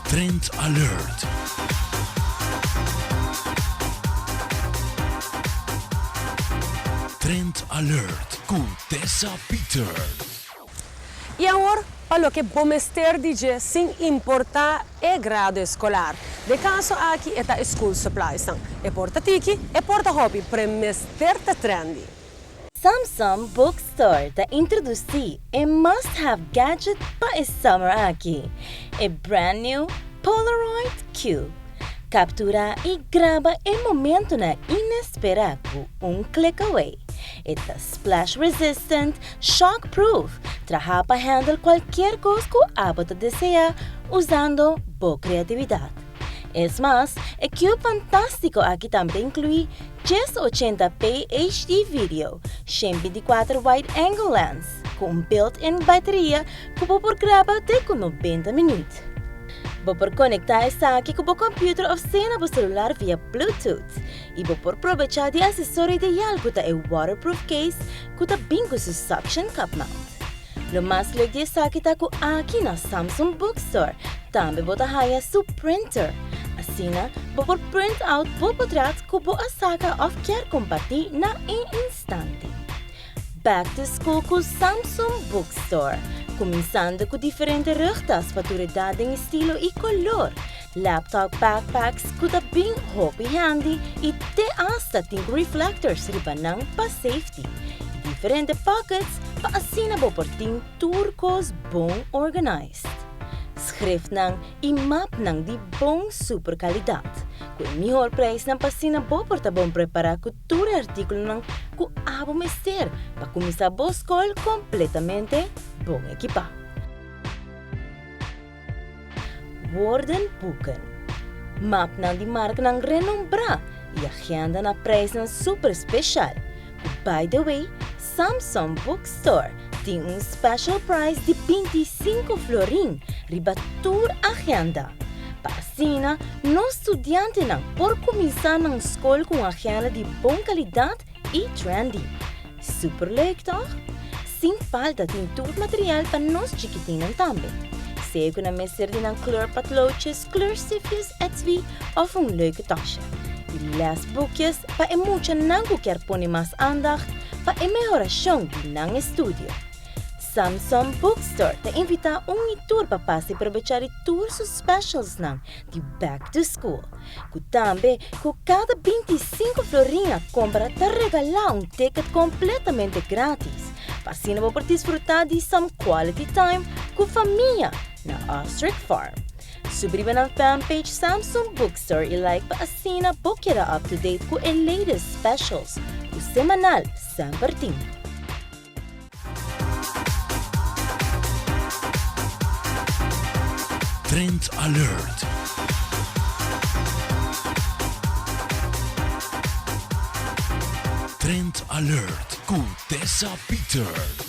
Trend Alert. Trend Alert ku Tessa Peters. I awor pa loke bo mester di dje sin importá e grado eskolar. Den kaso aki e ta e school suppliesnan. E por ta tiki, e por ta hopi, pero e mester ta trendy. Samsung Bookstore ta introdusí e must-have gadget pa e summer aki, e brand new Polaroid Cube. Kapturá i graba e momentonan inesperá ku un click away. E ta splash resistant, shock proof, trahá pa handle kualkier kos ku abo ta deseá usando bo kreatividat. Es mas, e cube fantástiko aki tambe ta inkluí 1080 p HD video, 124 wide angle lens, ku un built-in bateria ku bo por graba te ku 90 minüt. Bo por konektá esaki ku bo kòmpiuter òf sea na bo selular via Bluetooth i bo por probechá di asesorio ideal ku ta e waterproof case ku ta bin ku su suction cup mount. Lo mas leuk di esaki ta ku aki na Samsung Bookstore tambe bo ta haya su printer. Asina bo por print out bo potrat ku bo a saka òf kier kompartí na e instante. Back to school ku Samsung Bookstore, kuminsando ku diferente rugtas pa tur edat den estilo i kolor, laptop backpacks ku ta bin hopi handy i te asta tin ku reflectors riba nan pa safety, i diferente pockets pa asina bo por tin tur kos bon organized. Schriftnan i mapnan di bon super kalidat, ku e mihor prijsnan pa asina bo por ta bon prepará ku tur e artíkulonan ku abo mester pa kuminsá bo skol kompletamente bon ekipá. Woordenboeken, mapnan di markanan renombrá i agenda na preisnan super speshal, ku by the way, Samsung Bookstore tin un special price di 25 florin riba tur agenda. Pa asina nos studiantenan por kuminsá nan skol ku un agenda di bon kalidat i trendy. Super leuk tòg? Sin falta tin tur material pa nos chikitinnan tambe. Sea ku nan mester di nan kleurpatlootjes, kleurstiftjes, etsv. Òf un leuke tasje. I lesboekjes pa e muchanan ku kier pone mas aandacht pa e mehorashon di nan estudio. Samsung Bookstore ta invitá un i tur pa pasa i probechá di tur su specialsnan di Back to School, ku tambe ku kada 25 florin a kompra ta regalá un ticket kompletamente gratis pa asina bo por disfrutá di some quality time ku famia na Ostrich Farm. Subi riba nan fanpage Samsung Bookstore i like pa asina bo keda up to date ku e latest specials ku semanal semper tin. Trend Alert. Trend Alert ku Tessa Peters.